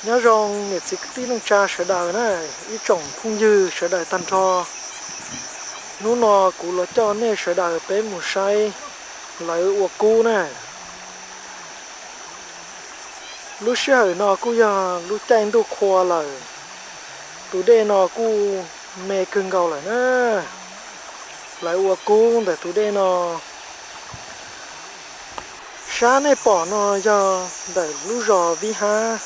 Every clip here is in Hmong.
Nyob zoo niam txiv kwv tij neej tsa sawv daws na, ib tsoom phooj ywg sawv daws tag nrho. Hnub no kuv los coj nej sawv daws peb mus saib lawv ua kub na. Lub sij hawm no kuj yog lub caij ntuj qhua lawm, tus dej no kuj me kawg nkaus lawm na. Lawv ua kub ntawm tus dej no. Sab nej pom no yog ntawm lub zos Vib Hab,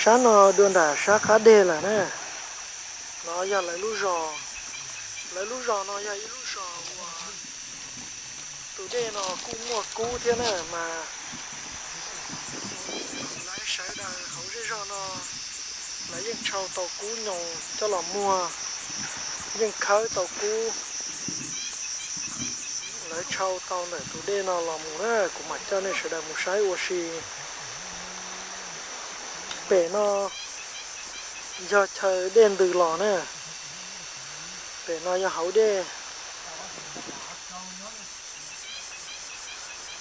sab no dua nram sab qab deg lawm na. No yog lawv lub zos. Lawv lub zos no yog ib lub zos uas tus dej no kuj muaj kub thiab na mas. Lawv sawv daws hauv zej zog no, lawv yeej tshau tau kub nyoos coj los muag, yeej khawb tau kub. Lawv tshau tau ntawm tus dej no los mus na, kuv mam coj nej sawv daws mus saib ua si. Pem no yog chaw dej ntws los na. Pem no yog hauv dej.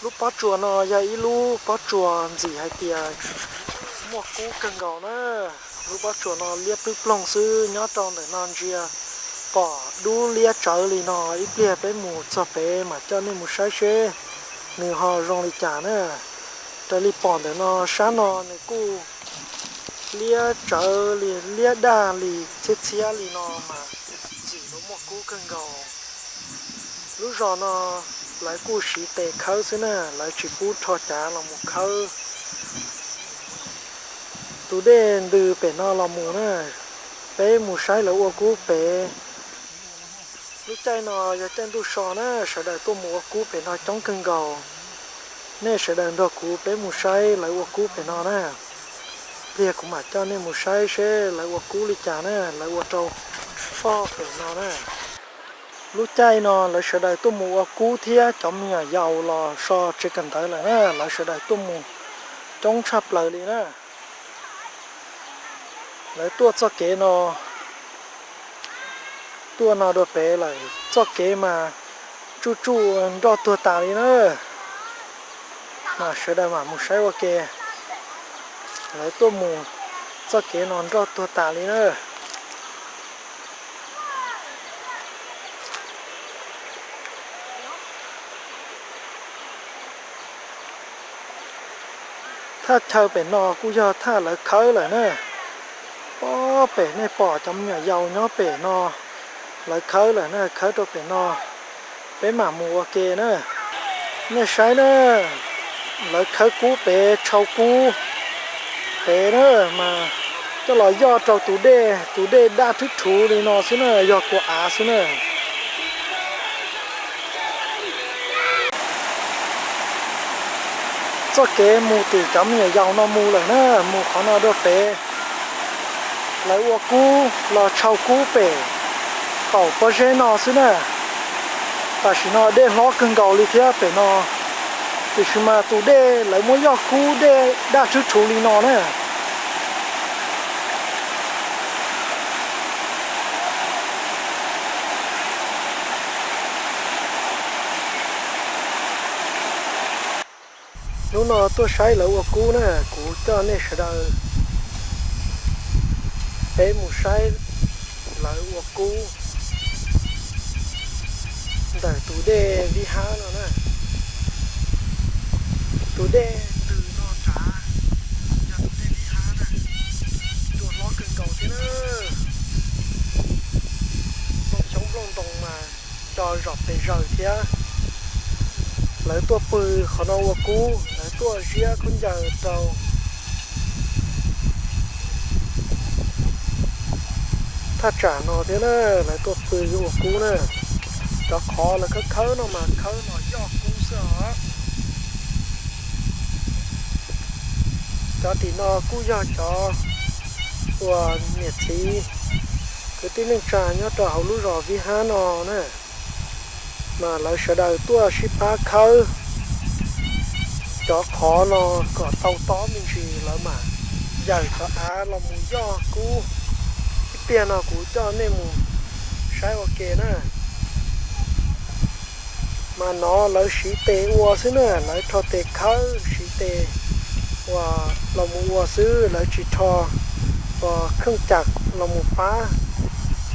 Lub pob tsuas no yog ib lub pob tsuas ntxim hais tias muaj kub kawg nkaus na. Lub pob tsuas no liab ploog ploog xwb, nyob rau ntawm no ntsia pom dub liab tsawv li no. Ib pliag peb mus txog pem mam coj nej mus saib seb nws ho zoo li cas na. Raws li pom ntawm no sab no nws kuj liab tsawv li, liab daj li, txhiab txhiab li no mas ntxim yuav muaj kub kawg nkaus. Lub zos no lawv kuj siv tes khawb xwb na, lawv tsis pub rho cav los mus khawb. Tus dej ntws pem no los mus na, peb mus saib lawv ua kub pem. Lub caij no yog caij ntuj so na, sawv daws tuaj mus ua kub pem no coob kawg nkaus. Nej sawv daws nrog kuv peb mus saib lawv ua kub pem no na. Pliag kuv mam coj nej mus saib seb lawv ua kub li cas na, lawv ua rau pog pem no na. Lub caij no lawv sawv daws tuaj mus ua kub thiab cov me nyuam yaus los so tsev kawm ntawv lawm na, lawv sawv daws tuaj mus coob tshaj plaws li na. Lawv tuaj txoj kev no, tuaj no dua pem lawm, txoj kev mas tsuj tsuj nroj tuag tas li na. Mas sawv daws mam mus saib ua ke. Lawv tuaj mus txoj kev no nroj tuag tas li na. Thaj chaw pem no kuj yog thaj lawv khawb lawm na. Pob pem nej pom cov me nyuam yaus nyob pem no, lawv khawb lawm na, khawb rau pem no. Peb mam mus ua ke na. Nej saib na, lawv khawb kub pem, tshau kub pem na, mas coj los yoj rau tus dej, tus dej daj rhwb rhuv li no xwb na, yog kua av xwb na. Txoj kev mus tim cov me nyuam yaus no mus lawm na, mus qhov no dua pem. Lawv ua kub los tshau kub pem qaum pob zeb no xwb na. Tam sim no dej hlob kawg nkaus li thiab pem no, tiam sis mas tus dej lawv muab yoj kub dej daj rhwb rhuv li no na. Hnub no tuaj saib lawv ua kub na, kuv coj nej sawv daws peb mus saib lawv ua kub ntawm tus dej Vib Hab no na. Tus dej ntws no nrad yog tus dej Vib Hab na, cua hlob kawg nkaus thiab na. Nplooj xyoob nplooj ntoo mas co zom pes zaws thiab. Lawv tuaj pw qhov no ua kub, lawv tuaj ziab khaub ncaws rau thaj tsam no thiab na, lawv tuaj pw ua kub na. Cov qhov lawv khawb khawb no mas khawb los yoj kub xwb os. Cov tim no kuj yog cov uas niam txiv kwv tij neej tsa nyob rau hauv lub zos Vib Hab no na, mas lawv sawv daws tuaj sib pab khawb cov qhov no kom tau tob me ntsis, lawv mam yaws cov av los mus yoj kub. Ib pliag no kuv coj nej mus saib ua ke na. Mas no lawv siv tes ua xwb na, lawv rho tes khawb, siv tes uas los mus ua xwb, lawv tsis rho uas kheej cam los mus pab,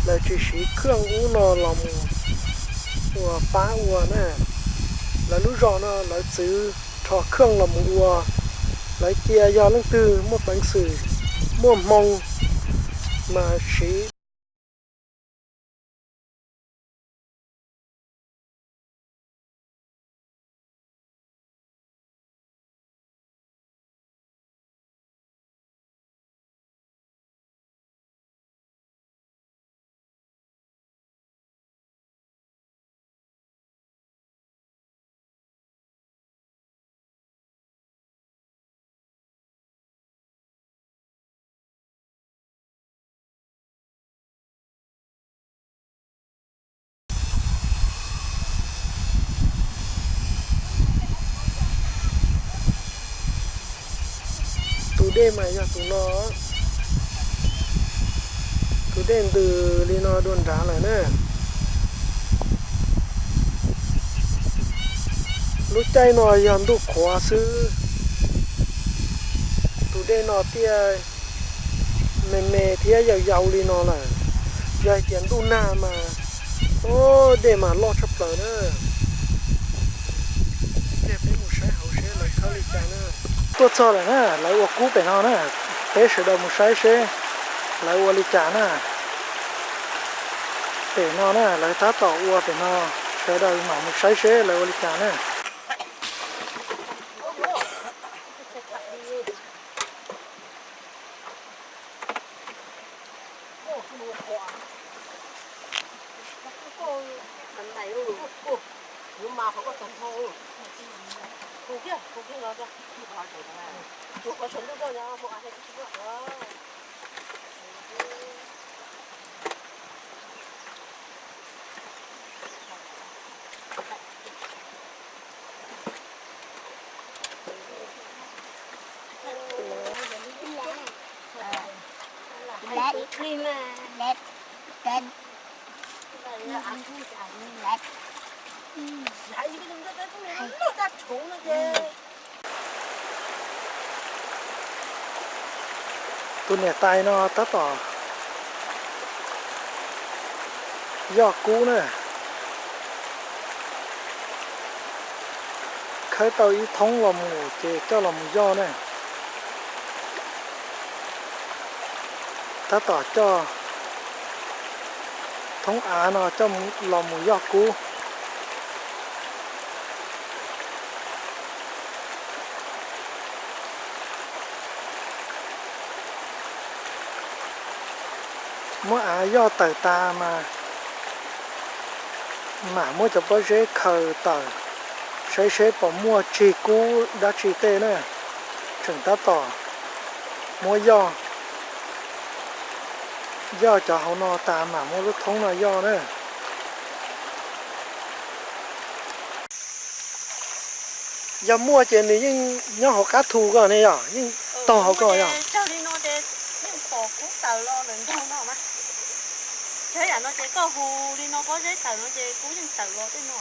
lawv tsis siv kheej ub no los mus uas pab ua na. Lawv lub zos no lawv txwv rho kheej los mus ua, lawv cia yog leej twg muaj peev xwm, muaj hmoo mas siv. Tus dej mas yog tus no, tus dej ntws li no dua nrad lawm na. Lub caij no yog ntuj qhuav xwb, tus dej no thiaj me me thiab yau yau li no lawm. Yog hais tias ntuj nag mas, o, dej mas loj tshaj plaws na. Cia peb mus saib hauv seb lawv khawb li cas na. Tuaj txog lawm na, lawv ua kub pem no na, peb sawv daws mus saib seb lawv ua li cas na. Pem no na, lawv tab tom ua pem no, sawv daws mam mus saib seb lawv ua li cas na. Tus niam tais no tab tom yoj kub na, khawb tau ib thoob los mus ces coj los mus yoj na. Tab tom coj thoob av no coj los mus yoj kub. Muab av yoj tawm tas mas mam muab cov pob zeb khaws tawm, saib seb puas muaj tsig kub dab tsi tej na. Tseem tab tom muab yoj, yoj cov hauv no tas mam muab lub thoob no yoj na. Yog muaj ces nws yeej nyob hauv qab thu ko ne yog, yeej taug hauv ko yog. Yog li no ces yeej pom kub tawm los ntawm nraug no mas. Yog yam no ces koj hu li no pob zeb tawm no ces kub yeej tawm los tej no.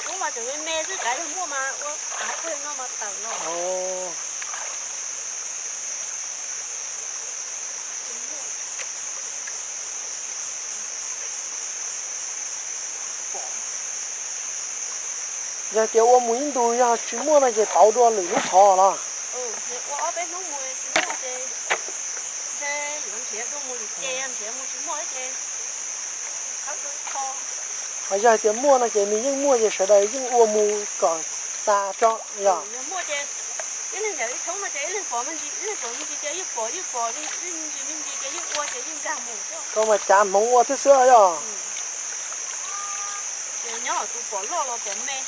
Kub mas tseem me me xwb, kav yog muaj mas ua av kawg no mas tawm los. Yog tias ua mus ib ntus yog tsis muaj no ces pauv dua lwm lub qhov los? Ua ob peb hnub mus tsis muaj ces, ntshe yuav nrhiav dua mus lwm ces, nrhiav mus tsis muaj ces khawb dua ib qho. Ho yog hais tias muaj no ces nws yeej muaj ces sawv daws yeej ua mus kom tas tso yog? Yog muaj ces ib leeg yawm ib thoob no ces ib leeg pom me ntsis, ib leeg pom me ntsis ces yeej pom, yeej pom me ntsis me ntsis ces yeej ua ces yeej nkag mus. Koj mas cav hmoov ua thiab xwb yog? Ces nyob tus pom loj los pom me.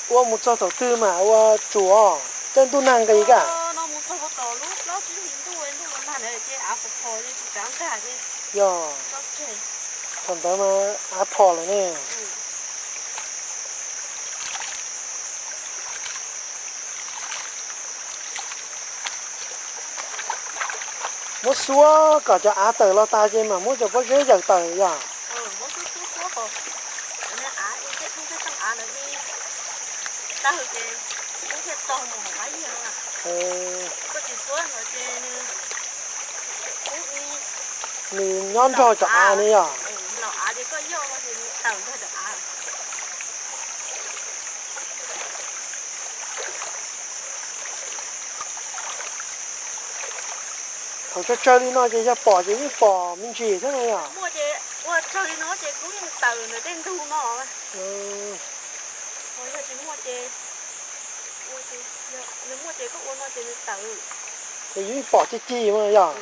Ua mus txog thaum twg mas ua tsuas, caij ntuj nag nqis kaj? No mus txog tom lub plaub tsib hlis ntuj, ntuj los nag lawm ces av phom phom li tsis tsav nkag li. Yog, thaum ntawd mas av phom lawm ne. Muab xuab kom cov av tawm los tas ces mam muab cov pob zeb yawm tawm yog. Nws nyob nrog cov av ne yog. Thaum tsawg tsawg li no ces yog pom ces yeej pom me ntsis thiab no yog. Ces yeej pom ci ci mas yog.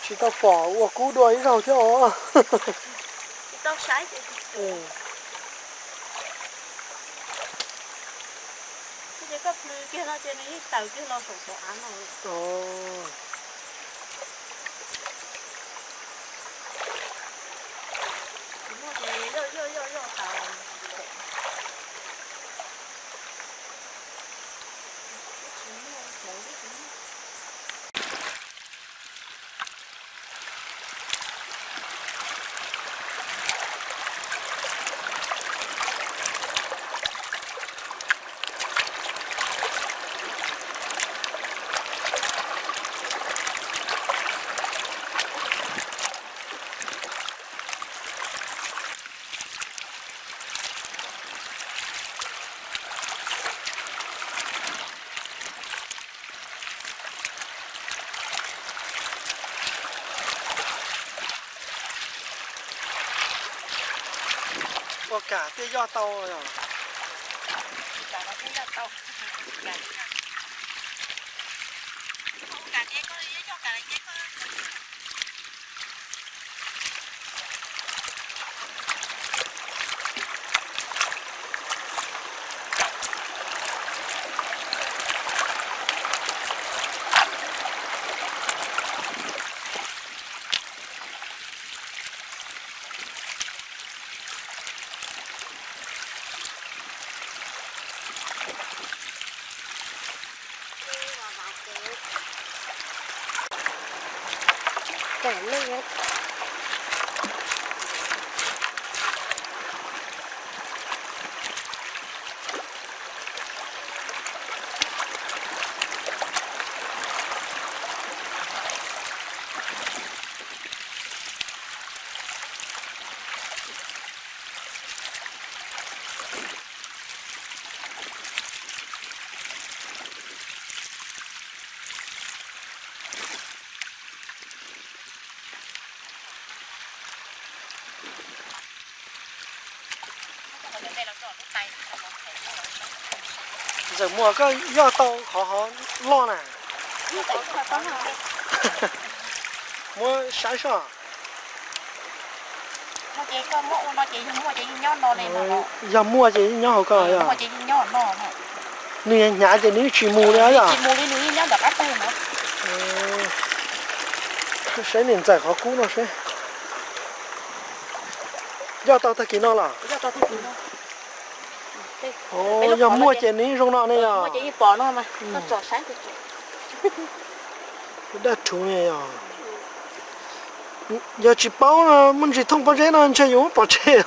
Tsis tau pom ua kub dua ib zaug thiab os. Ua kam thiaj yoj tau. Ntxawm Muas, koj yoj tau qhov hov loj na? Muab saib soj. Yog muaj ces yeej nyob hauv ko yog. Nws hnyav ces nws yeej tsis mus li yog. Saib niam ntxawm qhov kub no seb. Yoj tau tag kis no los? Yog muaj ces nws yeej zoo no ne yog. Daj rhuv ne yog. Yog tsis paub no muaj ntsis thooj pob zeb no ntshe yus muab pov tseg.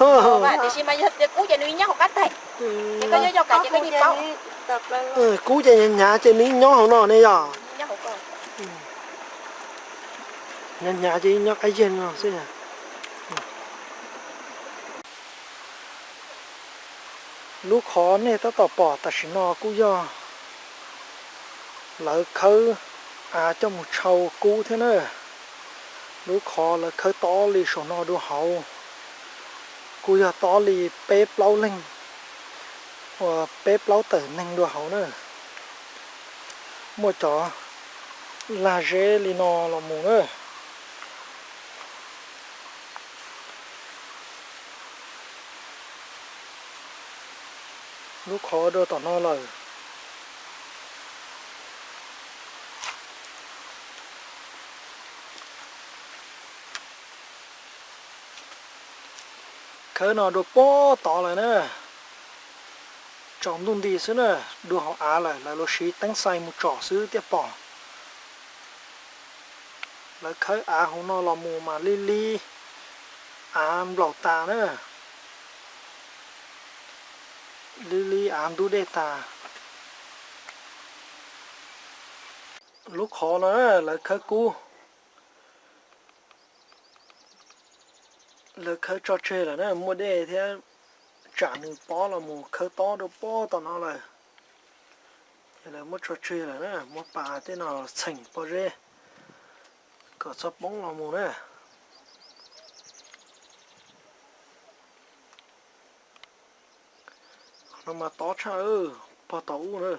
Kub ces hnyav hnyav ces nws nyob hauv no ne yog. Hnyav hnyav ces nyob qab yag no xwb. Lub qhov nej tab tom pom tam sim no kuj yog lawv khawb av coj mus tshau kub thiab na. Lub qhov lawv khawb tob li saum no dua hauv kuj yog tob li peb plaub leeg, uas peb plaub tawm neeg dua hauv na. Muaj cov lag zeb li no los mus na. Lub qhov dua tom no lawm. Khawb no dua pob tod lawm na. Tsaus ntuj nti xwb na, dua hauv av lawm, lawv los siv teeb xais mus tsom xwb thiaj pom. Lawv khawb av hauv no los mus mas lib lib av nplaum tas na. Lib lib av ntub dej tas. Lub qhov no lawv khawb kub. Lawv khawb tso tseg lawm na, muaj dej thiab, tsam nws pob los mus khawb tob dua pob tom no lawm. Ces lawv muab tso tseg lawm na, muab pas tej no txheem pob zeb kom txhob poob los mus na. Qhov no mas tob tshaj, pog tom ub na.